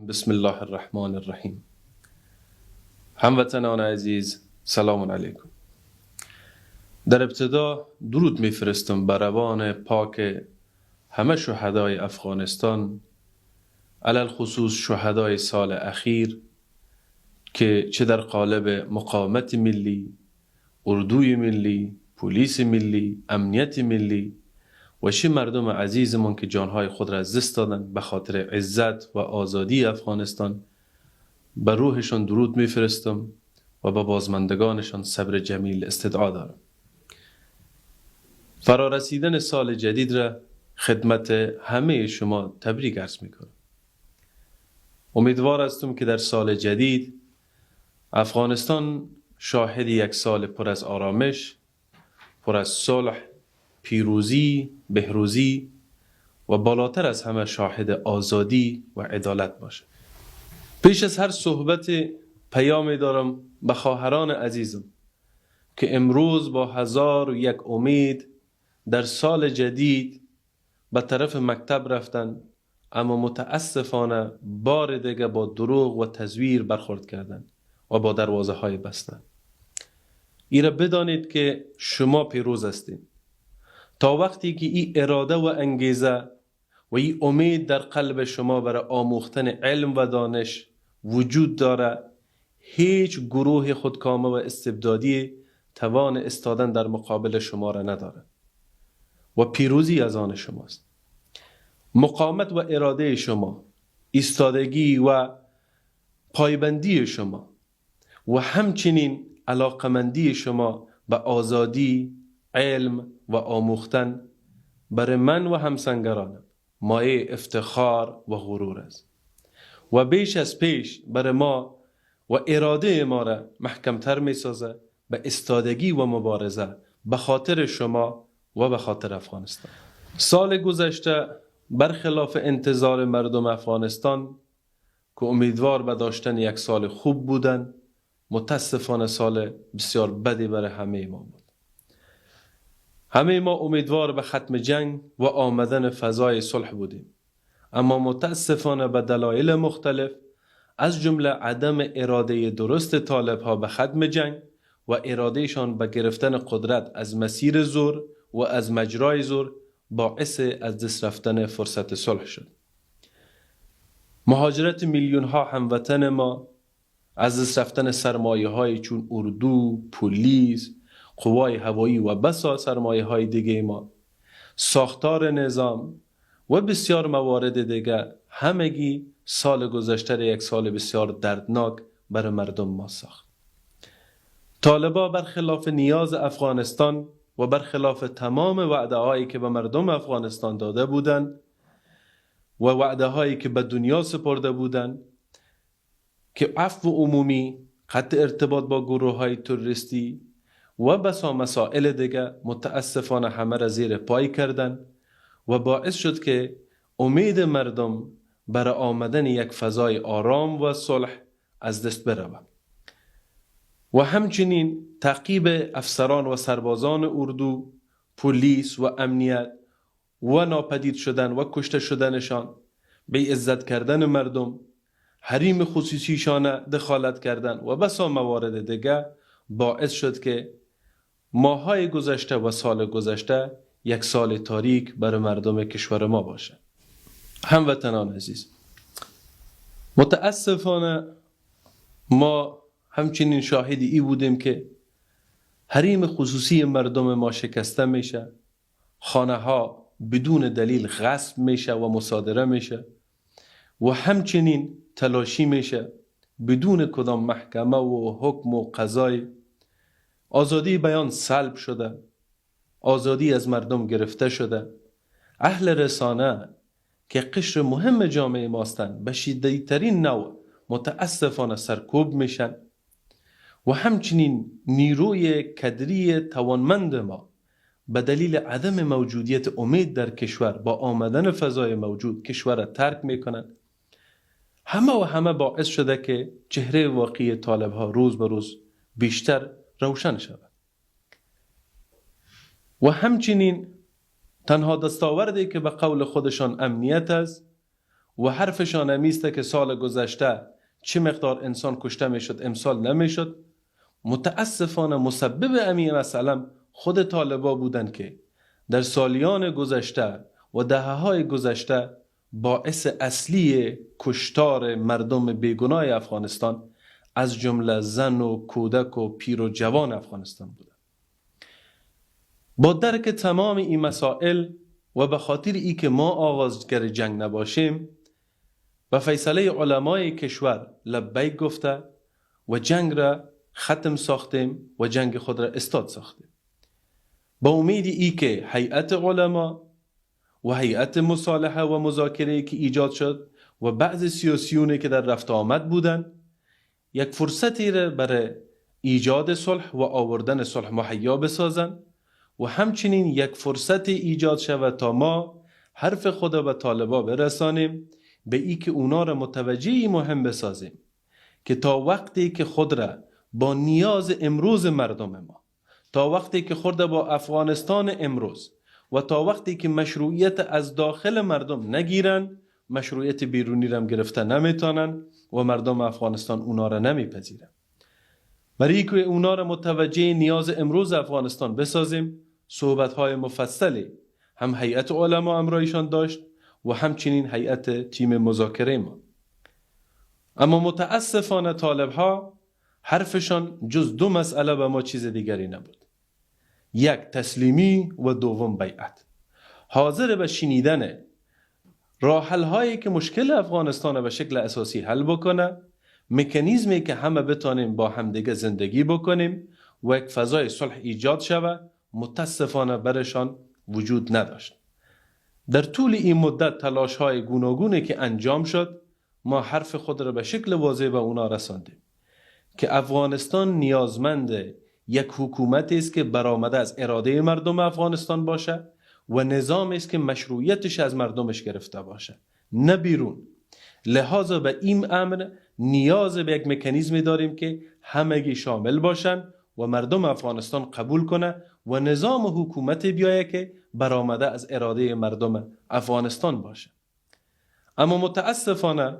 بسم الله الرحمن الرحیم. هموطنان عزیز، سلام علیکم. در ابتدا درود میفرستم بر روان پاک همه شهدای افغانستان، علی الخصوص شهدای سال اخیر که چه در قالب مقاومت ملی، اردوی ملی، پلیس ملی، امنیت ملی و چه مردم عزیزمان که جانهای خود را از دست دادن به خاطر عزت و آزادی افغانستان، به روحشان درود میفرستم و به بازماندگانشان صبر جمیل استدعا دارم. فرارسیدن سال جدید را خدمت همه شما تبریک عرض میکنم. امیدوار هستم که در سال جدید افغانستان شاهد یک سال پر از آرامش، پر از صلح، پیروزی، بهروزی و بالاتر از همه شاهد آزادی و عدالت باشه. پیش از هر صحبت پیامی دارم به خواهران عزیزم که امروز با 1001 امید در سال جدید به طرف مکتب رفتن، اما متاسفانه بار دیگه با دروغ و تزویر برخورد کردن و با دروازه های بستن. ایره بدانید که شما پیروز هستید. تا وقتی که این اراده و انگیزه و این امید در قلب شما برای آموختن علم و دانش وجود داره، هیچ گروه خودکامه و استبدادی توان استادن در مقابل شما را نداره و پیروزی از آن شماست. مقاومت و اراده شما، ایستادگی و پایبندی شما و همچنین علاقمندی شما به آزادی، علم و آموختن برای من و همسنگرانم مایه افتخار و غرور است و بیش از پیش برای ما و اراده ما را محکمتر می سازه به استادگی و مبارزه به خاطر شما و به خاطر افغانستان. سال گذشته برخلاف انتظار مردم افغانستان که امیدوار به داشتن یک سال خوب بودن، متاسفانه سال بسیار بدی برای همه ما بود. همه ما امیدوار به ختم جنگ و آمدن فضای صلح بودیم، اما متاسفانه به دلایل مختلف از جمله عدم اراده درست طالب ها به ختم جنگ و ارادهشان به گرفتن قدرت از مسیر زور و از مجرای زور باعث از دست رفتن فرصت صلح شد. مهاجرت میلیون ها هموطن ما، از دست رفتن سرمایه های چون اردو، پلیس، قوای هوایی و بسا سرمایه های دیگه ما، ساختار نظام و بسیار موارد دیگه، همگی سال گذشته یک سال بسیار دردناک برای مردم ما ساخت. طالبا برخلاف نیاز افغانستان و برخلاف تمام وعده هایی که به مردم افغانستان داده بودند و وعده هایی که به دنیا سپرده بودند که عفو عمومی، قطع ارتباط با گروه های تروریستی و بسا مسائل دیگه، متاسفانه همه را زیر پای کردن و باعث شد که امید مردم برای آمدن یک فضای آرام و صلح از دست برود. و همچنین تعقیب افسران و سربازان اردو، پلیس و امنیت و ناپدید شدن و کشته شدنشان، بی عزت کردن مردم، حریم خصوصیشان دخالت کردن و بسا موارد دیگه باعث شد که ماهای گذشته و سال گذشته یک سال تاریک برای مردم کشور ما باشه. هموطنان عزیز، متاسفانه ما همچنین شاهد ای بودیم که حریم خصوصی مردم ما شکسته میشه، خانه ها بدون دلیل غصب میشه و مصادره میشه و همچنین تلاشی میشه بدون کدام محکمه و حکم و قضای. آزادی بیان سلب شده، آزادی از مردم گرفته شده. اهل رسانه که قشر مهم جامعه ماستند به شدیدترین نوع متاسفانه سرکوب میشن و همچنین نیروی کدری توانمند ما به دلیل عدم موجودیت امید در کشور با آمدن فضای موجود کشور را ترک میکنند. همه و همه باعث شده که چهره واقعی طالب ها روز به روز بیشتر روشن شود. و همچنین تنها دستاوردی که به قول خودشان امنیت است، و حرفشان همیسته که سال گذشته چه مقدار انسان کشته میشد امسال نمیشد، متاسفانه مسبب امی مسئله خود طالبا بودند که در سالیان گذشته و دهه‌های گذشته باعث اصلی کشتار مردم بیگناه افغانستان از جمله زن و کودک و پیر و جوان افغانستان بودند. با درک تمام این مسائل و به خاطر ای که ما آغازگر جنگ نباشیم، به فیصله علمای کشور لبیک گفته و جنگ را ختم ساختیم و جنگ خود را استاد ساختیم، با امید ای که هیئت علما و هیئت مصالحه و مذاکره که ایجاد شد و بعض سیاسیونی که در رفت آمد بودند یک فرصتی را برای ایجاد صلح و آوردن صلح مهیا بسازند و همچنین یک فرصت ایجاد شود تا ما حرف خود به طالبا برسانیم، به ای که اونا را متوجه مهم بسازیم که تا وقتی که خود را با نیاز امروز مردم ما، تا وقتی که خود با افغانستان امروز و تا وقتی که مشروعیت از داخل مردم نگیرن، مشروعیت بیرونی را گرفته نمیتونن و مردم افغانستان اونا را نمیپذیرن. برای اینکه اونا را متوجه نیاز امروز افغانستان بسازیم، صحبت‌های مفصلی هم هیئت علما امرایشان داشت و همچنین هیئت تیم مذاکره ما. اما متاسفانه طالب‌ها حرفشان جز دو مسئله به ما چیز دیگری نبود: یک تسلیمی و دوم بیعت. حاضر به شنیدن راه حل هایی که مشکل افغانستان به شکل اساسی حل بکنه، مکانیزمی که همه بتانیم با همدیگه زندگی بکنیم و یک فضای صلح ایجاد شوه، متاسفانه برشان وجود نداشت. در طول این مدت تلاش های گوناگونی که انجام شد، ما حرف خود را به شکل واضح به اونا رساندیم که افغانستان نیازمند یک حکومت است که برآمده از اراده مردم افغانستان باشه و نظام است که مشروعیتش از مردمش گرفته باشه، نه بیرون. لحاظا به این امر نیاز به یک مکانیزمی داریم که همگی شامل باشن و مردم افغانستان قبول کنه و نظام و حکومت بیایه که برآمده از اراده مردم افغانستان باشه. اما متاسفانه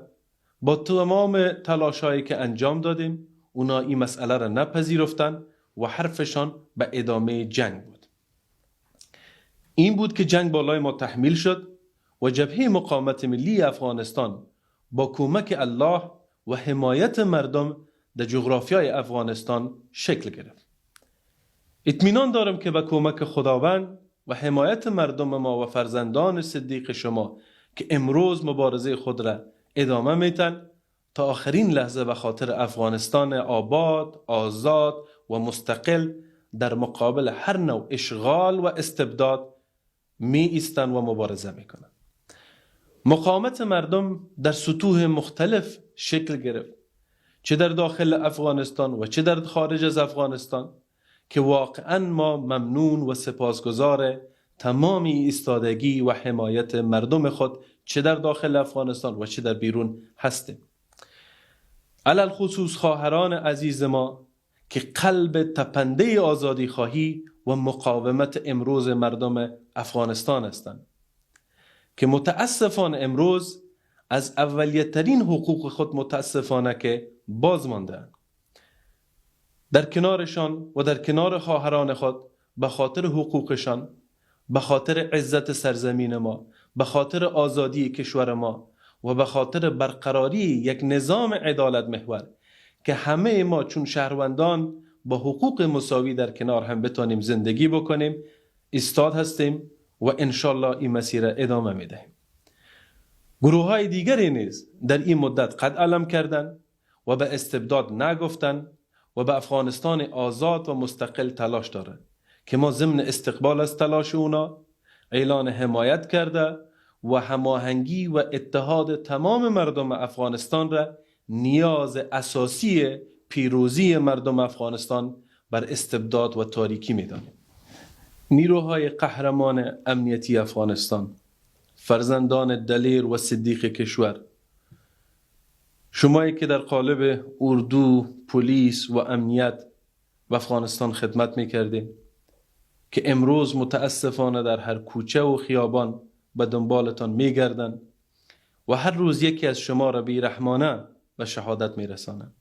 با تمام تلاش‌هایی که انجام دادیم، اونا این مسئله را نپذیرفتن و حرفشان به ادامه جنگ بود. این بود که جنگ بالای ما تحمیل شد و جبهه مقاومت ملی افغانستان با کمک الله و حمایت مردم در جغرافیای افغانستان شکل گرفت. اطمینان دارم که به کمک خداوند و حمایت مردم ما و فرزندان صدیق شما که امروز مبارزه خود را ادامه میتن تا آخرین لحظه به خاطر افغانستان آباد، آزاد و مستقل در مقابل هر نوع اشغال و استبداد می ایستن و مبارزه میکنن. مقاومت مردم در سطوح مختلف شکل گرفت، چه در داخل افغانستان و چه در خارج از افغانستان، که واقعا ما ممنون و سپاسگزار تمام ایستادگی و حمایت مردم خود چه در داخل افغانستان و چه در بیرون هستیم. علل خصوص خواهران عزیز ما که قلب تپنده آزادی خواهی و مقاومت امروز مردم افغانستان هستند، که متاسفانه امروز از اولیه ترین حقوق خود متاسفانه که باز مانده‌اند. در کنارشان و در کنار خواهران خود به خاطر حقوقشان، به خاطر عزت سرزمین ما، به خاطر آزادی کشور ما و به خاطر برقراری یک نظام عدالت محور که همه ما چون شهروندان با حقوق مساوی در کنار هم بتانیم زندگی بکنیم، ایستاد هستیم و انشالله این مسیر ادامه میدهیم. گروه های دیگری نیز در این مدت قد علم کردند و به استبداد نگفتند و به افغانستان آزاد و مستقل تلاش دارند که ما ضمن استقبال از تلاش اونا اعلان حمایت کرده و هماهنگی و اتحاد تمام مردم افغانستان را نیاز اساسی پیروزی مردم افغانستان بر استبداد و تاریکی می‌دانیم. نیروهای قهرمان امنیتی افغانستان، فرزندان دلیر و صدیق کشور، شمایی که در قالب اردو، پلیس و امنیت و افغانستان خدمت می‌کردیم که امروز متاسفانه در هر کوچه و خیابان به دنبالتان می‌گردند و هر روز یکی از شما را بیرحمانه به شهادت میرسانند.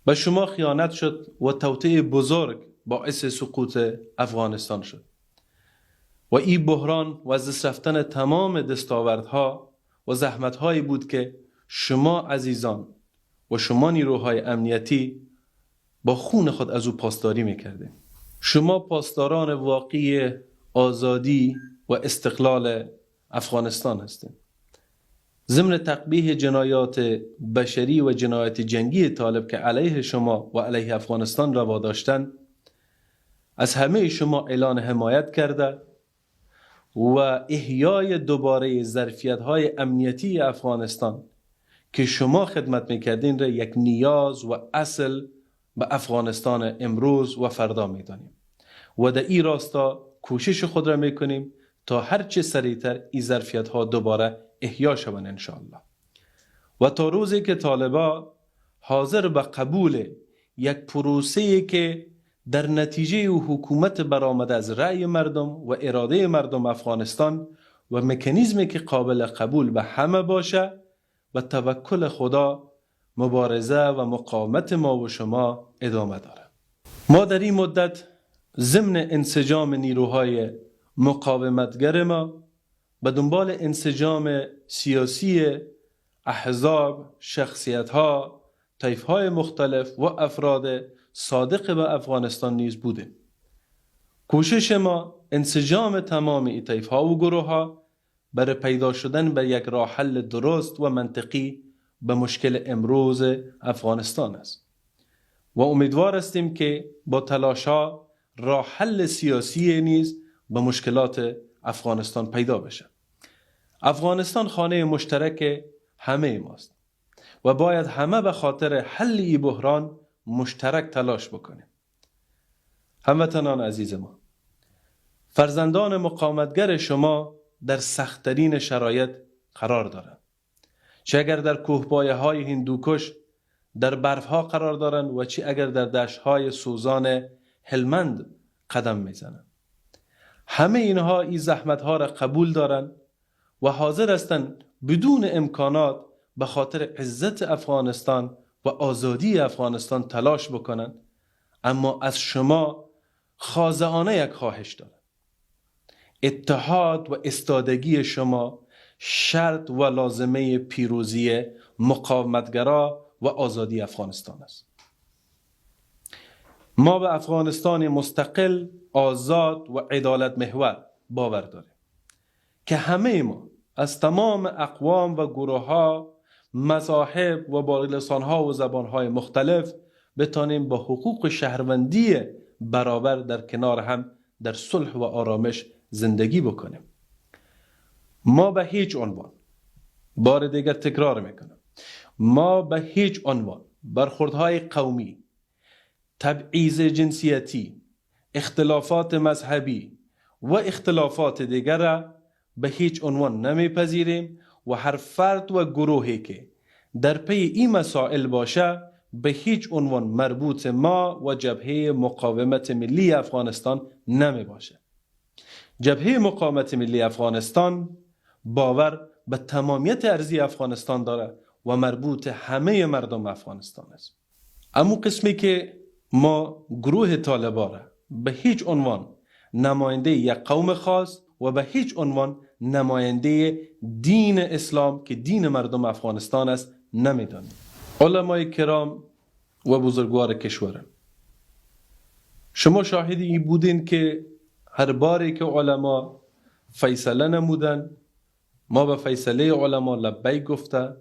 به شما خیانت شد و توطئه بزرگ باعث سقوط افغانستان شد و این بحران و از دست رفتن تمام دستاوردها و زحمتهایی بود که شما عزیزان و شما نیروهای امنیتی با خون خود از او پاسداری میکردید. شما پاسداران واقعی آزادی و استقلال افغانستان هستید. ضمن تقبیح جنایات بشری و جنایات جنگی طالب که علیه شما و علیه افغانستان روا داشتند، از همه شما اعلان حمایت کرده و احیای دوباره ظرفیت‌های امنیتی افغانستان که شما خدمت میکردین را یک نیاز و اصل به افغانستان امروز و فردا میدانیم و در این راستا کوشش خود را میکنیم تا هرچه سریعتر این ظرفیت‌ها دوباره احیا شوند انشاءالله. و تا روزی که طالبا حاضر به قبول یک پروسه که در نتیجه حکومت برآمده از رأی مردم و اراده مردم افغانستان و مکانیزمی که قابل قبول به همه باشه، و توکل خدا مبارزه و مقاومت ما و شما ادامه داره. ما در این مدت ضمن انسجام نیروهای مقاومتگر ما به دنبال انسجام سیاسی احزاب، شخصیت‌ها، طیف‌های مختلف و افراد صادق به افغانستان نیز بوده. کوشش ما انسجام تمام این طیف‌ها و گروه‌ها برای پیدا شدن به یک راه حل درست و منطقی به مشکل امروز افغانستان است و امیدوار هستیم که با تلاش‌ها راه حل سیاسی نیز به مشکلات افغانستان پیدا بشه. افغانستان خانه مشترک همه ماست و باید همه به خاطر حل این بحران مشترک تلاش بکنیم. هموطنان عزیز ما، فرزندان مقاومتگر شما در سخت‌ترین شرایط قرار دارند. چه اگر در کوهپایه های هندوکش در برف ها قرار دارند و چه اگر در دشت های سوزان هلمند قدم میزنند. همه اینها این زحمت ها را قبول دارند و حاضر هستند بدون امکانات به خاطر عزت افغانستان و آزادی افغانستان تلاش بکنند، اما از شما خاضعانه یک خواهش دارند. اتحاد و استادگی شما شرط و لازمه پیروزی مقاومتگرا و آزادی افغانستان است. ما به افغانستان مستقل، آزاد و عدالت محور باور داریم که همه ما از تمام اقوام و گروه ها، مذاهب و با لسان‌ها و زبان‌های مختلف بتانیم با حقوق شهروندی برابر در کنار هم در صلح و آرامش زندگی بکنیم. ما به هیچ عنوان، بار دیگر تکرار میکنم، ما به هیچ عنوان برخوردهای قومی، تبعیض جنسیتی، اختلافات مذهبی و اختلافات دیگر را به هیچ عنوان نمیپذیریم و هر فرد و گروهی که در پی این مسائل باشه به هیچ عنوان مربوط ما و جبهه مقاومت ملی افغانستان نمی باشه. جبهه مقاومت ملی افغانستان باور به تمامیت ارضی افغانستان داره و مربوط همه مردم افغانستان است. اما قسمی که ما گروه طالبان را به هیچ عنوان نماینده یک قوم خاص و به هیچ عنوان نماینده دین اسلام که دین مردم افغانستان است نمیدانیم. علمای کرام و بزرگوار کشورم، شما شاهد این بودین که هر باری که علما فیصله نمودن، ما به فیصله علما لبیک گفته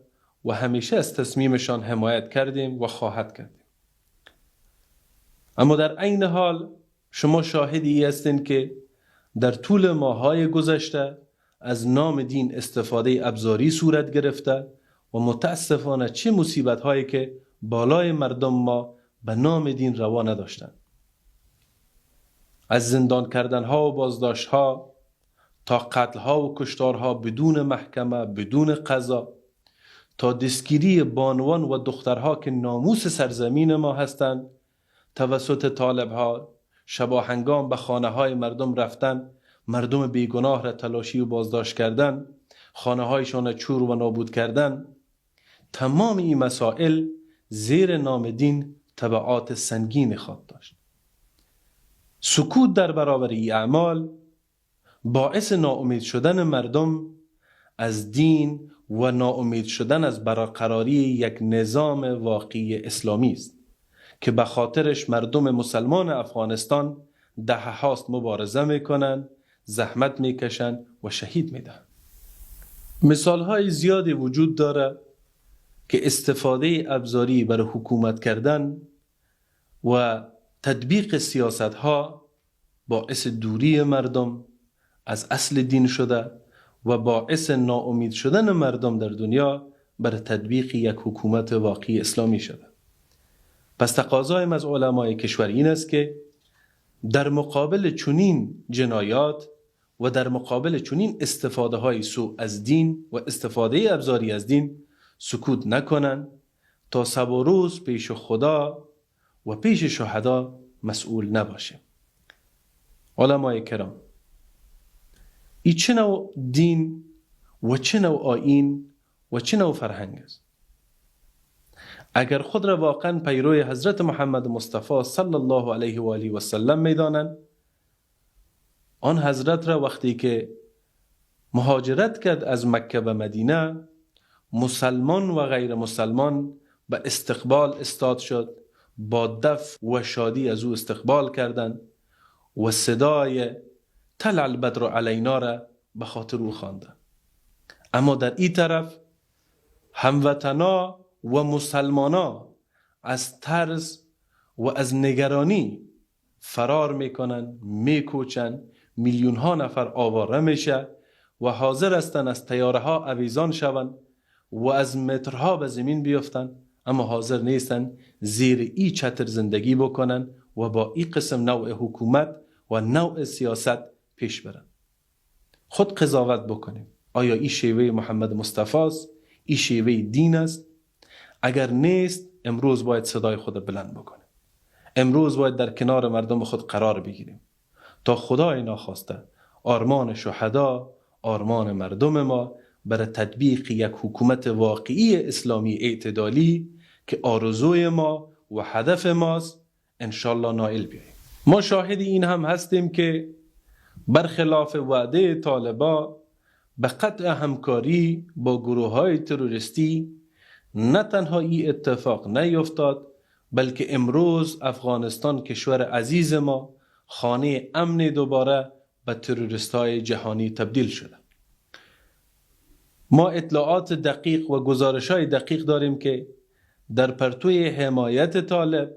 و همیشه از تصمیمشان حمایت کردیم و خواهد کردیم. اما در عین حال شما شاهد این هستین که در طول ماهای گذشته از نام دین استفاده ابزاری صورت گرفته و متاسفانه چه مصیبت هایی که بالای مردم ما به نام دین روا نداشتند. از زندان کردن ها و بازداشت ها تا قتل ها و کشتار ها بدون محکمه، بدون قضا، تا دستگیری بانوان و دخترها که ناموس سرزمین ما هستند توسط طالب ها، شباهنگام به خانه های مردم رفتن، مردم بیگناه را تلاشی و بازداشت کردن خانه هایشان چور و نابود کردن، تمام این مسائل زیر نام دین تبعات سنگین خواهد داشت. سکوت در برابر این اعمال باعث ناامید شدن مردم از دین و ناامید شدن از برقراری یک نظام واقعی اسلامی است که به خاطرش مردم مسلمان افغانستان دهه هاست مبارزه میکنن، زحمت میکشن و شهید میدهند. مثال های زیادی وجود داره که استفاده ابزاری برای حکومت کردن و تطبیق سیاست ها باعث دوری مردم از اصل دین شده و باعث ناامید شدن مردم در دنیا بر تطبیق یک حکومت واقعی اسلامی شده. پس تقاضایم از علمای کشور این است که در مقابل چنین جنایات و در مقابل چنین استفاده های سوء از دین و استفاده ابزاری از دین سکوت نکنند تا شب و روز پیش خدا و پیش شهدا مسئول نباشه. علمای کرام، ای چه نوع دین و چه نوع آیین و چه نوع فرهنگ است؟ اگر خود را واقعا پیروی حضرت محمد مصطفی صلی الله علیه و آله و سلم میدانند، آن حضرت را وقتی که مهاجرت کرد از مکه به مدینه، مسلمان و غیر مسلمان به استقبال استاد شد، با دف و شادی از او استقبال کردند و صدای طلع البدر علینا را به خاطر او خواندند. اما در این طرف هموطنا و مسلمانا از ترس و از نگرانی فرار میکنن، میکوچن، میلیون ها نفر آواره میشه و حاضر هستند از تیاره ها اویزان شوند و از مترها به زمین بیفتن، اما حاضر نیستن زیر ای چتر زندگی بکنن و با ای قسم نوع حکومت و نوع سیاست پیش برن. خود قضاوت بکنیم، آیا ای شیوه محمد مصطفی است؟ ای شیوه دین است؟ اگر نیست، امروز باید صدای خود بلند بکنیم. امروز باید در کنار مردم خود قرار بگیریم تا خدای ناخواسته آرمان شهدا، آرمان مردم ما برای تطبیق یک حکومت واقعی اسلامی اعتدالی که آرزوی ما و هدف ماست انشالله نائل بیاییم. ما شاهد این هم هستیم که برخلاف وعده طالبا به قطع همکاری با گروه های تروریستی نه تنها این اتفاق نیفتاد، بلکه امروز افغانستان کشور عزیز ما خانه امن دوباره به تروریست های جهانی تبدیل شده. ما اطلاعات دقیق و گزارش های دقیق داریم که در پرتوی حمایت طالب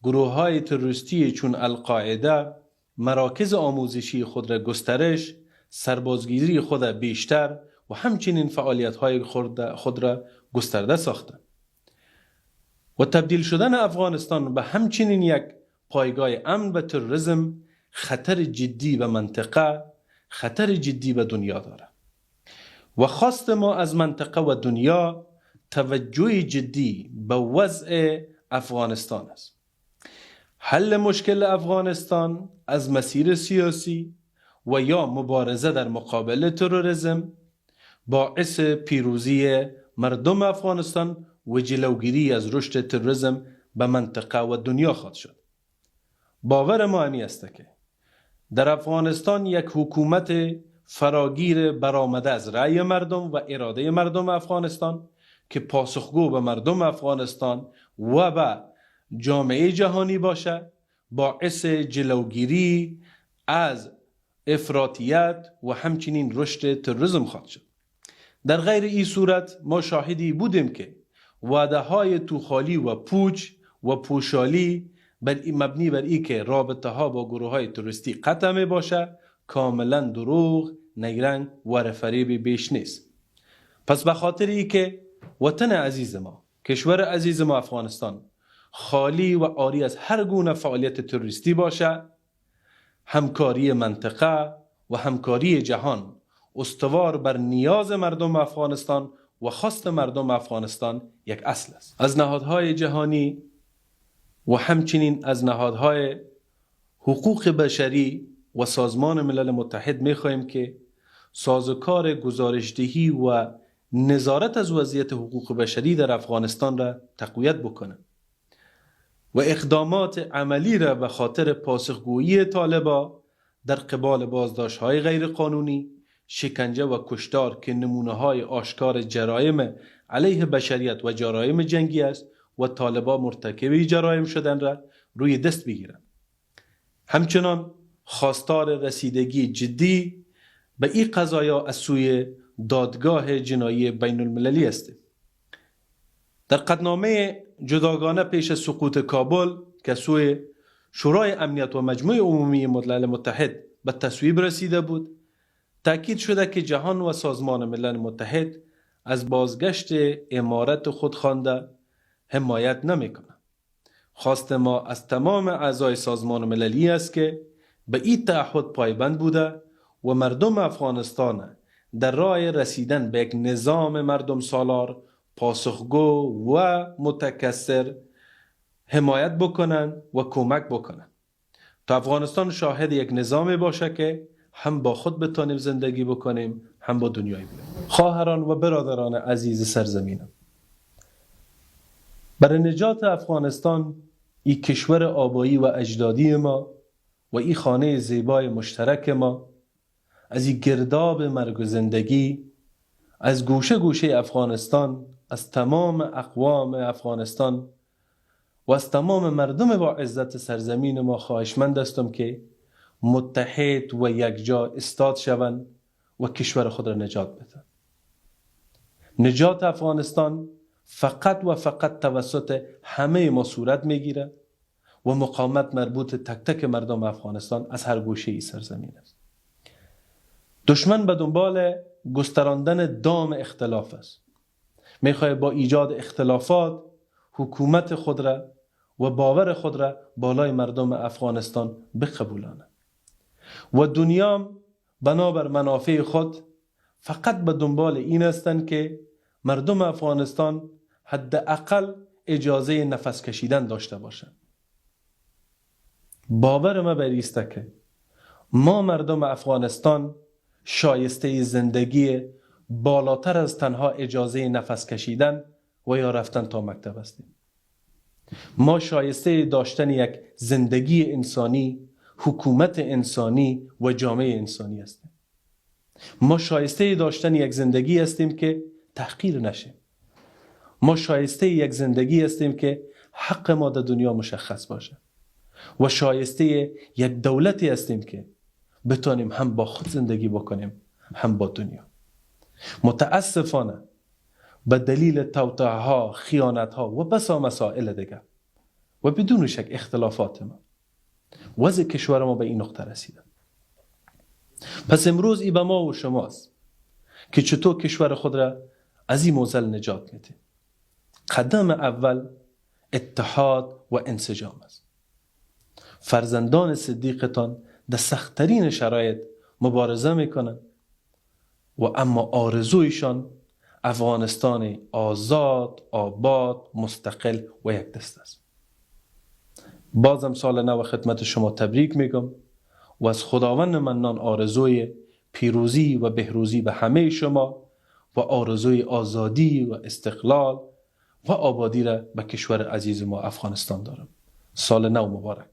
گروه های تروریستی چون القاعده مراکز آموزشی خود را گسترش، سربازگیری خود را بیشتر و همچنین فعالیت های خود را گسترده ساختند و تبدیل شدن افغانستان به همچنین یک پایگاه امن و تروریسم خطر جدی به منطقه، خطر جدی به دنیا دارد و خواست ما از منطقه و دنیا توجه جدی به وضع افغانستان است. حل مشکل افغانستان از مسیر سیاسی و یا مبارزه در مقابل تروریسم باعث پیروزی مردم افغانستان و جلوگیری از رشد تروریسم به منطقه و دنیا خواهد شد. باور ما همی است که در افغانستان یک حکومت فراگیر برآمده از رأی مردم و اراده مردم افغانستان که پاسخگو به مردم افغانستان و به جامعه جهانی باشه، باعث جلوگیری از افراطیت و همچنین رشد تروریسم خواهد شد. در غیر این صورت ما شاهدی بودیم که وعده های توخالی و پوچ و پوشالی مبنی بر ای که رابطه ها با گروه های تروریستی قطع می باشه کاملا دروغ، نیرنگ و فریب بیش نیست. پس به خاطر ای که وطن عزیز ما، کشور عزیز ما افغانستان خالی و عاری از هر گونه فعالیت تروریستی باشه، همکاری منطقه و همکاری جهان استوار بر نیاز مردم افغانستان و خواست مردم افغانستان یک اصل است. از نهادهای جهانی و همچنین از نهادهای حقوق بشری و سازمان ملل متحد می‌خواهیم که سازوکار گزارشدهی و نظارت از وضعیت حقوق بشری در افغانستان را تقویت بکنه و اقدامات عملی را به خاطر پاسخگویی طالبا در قبال بازداشت‌های غیرقانونی، شکنجه و کشتار که نمونه‌های آشکار جرایم علیه بشریت و جرایم جنگی است و طالبا مرتکب جرایم شدن را روی دست بگیرند. همچنان خواستار رسیدگی جدی به این قضایا از سوی دادگاه جنایی بین المللی است. در قطعنامه جداگانه پیش از سقوط کابل که سوی شورای امنیت و مجمع عمومی ملل متحد به تصویب رسیده بود، تاکید شده که جهان و سازمان ملل متحد از بازگشت امارت خودخوانده حمایت نمی‌کند. خواست ما از تمام اعضای سازمان مللی است که به این تعهد پایبند بوده و مردم افغانستان در راه رسیدن به یک نظام مردم سالار، پاسخگو و متکثر حمایت بکنن و کمک بکنن تا افغانستان شاهد یک نظام باشه که هم با خود بتانیم زندگی بکنیم، هم با دنیای بیم. خواهران و برادران عزیز سرزمینم، برای نجات افغانستان، این کشور آبایی و اجدادی ما و این خانه زیبای مشترک ما، از این گرداب مرگ و زندگی، از گوشه گوشه افغانستان، از تمام اقوام افغانستان و از تمام مردم با عزت سرزمین ما خواهشمند هستم که متحد و یکجا استاد شوند و کشور خود را نجات بدن. نجات افغانستان فقط و فقط توسط همه ما صورت میگیره و مقاومت مربوط تک تک مردم افغانستان از هر گوشه ای سرزمین است. دشمن به دنبال گستراندن دام اختلاف است. میخواد با ایجاد اختلافات حکومت خود را و باور خود را بالای مردم افغانستان بقبولاند و دنیا بنابر منافع خود فقط به دنبال این هستند که مردم افغانستان حداقل اجازه نفس کشیدن داشته باشند. باور ما بر است که ما مردم افغانستان شایسته زندگی بالاتر از تنها اجازه نفس کشیدن و یا رفتن تا مکتب هستیم. ما شایسته داشتن یک زندگی انسانی، حکومت انسانی و جامعه انسانی هستیم. ما شایسته داشتن یک زندگی هستیم که تحقیر نشه. ما شایسته یک زندگی هستیم که حق ما در دنیا مشخص باشه و شایسته یک دولتی هستیم که بتانیم هم با خود زندگی بکنیم هم با دنیا. متاسفانه به دلیل توطئه ها، خیانت ها و بسا مسائل دیگه و بدون شک اختلافات ما، وضع کشور ما به این نقطه رسیده. پس امروز ای به ما و شماست که چطور کشور خود را از این معضل نجات میدیم. قدم اول اتحاد و انسجام است. فرزندان صدیقتان در سختترین شرایط مبارزه میکنند و اما آرزویشان افغانستان آزاد، آباد، مستقل و یک دست است. بازم سال نو خدمت شما تبریک میگم و از خداوند منان آرزوی پیروزی و بهروزی به همه شما و آرزوی آزادی و استقلال و آبادی را به کشور عزیز ما افغانستان دارم. سال نو مبارک.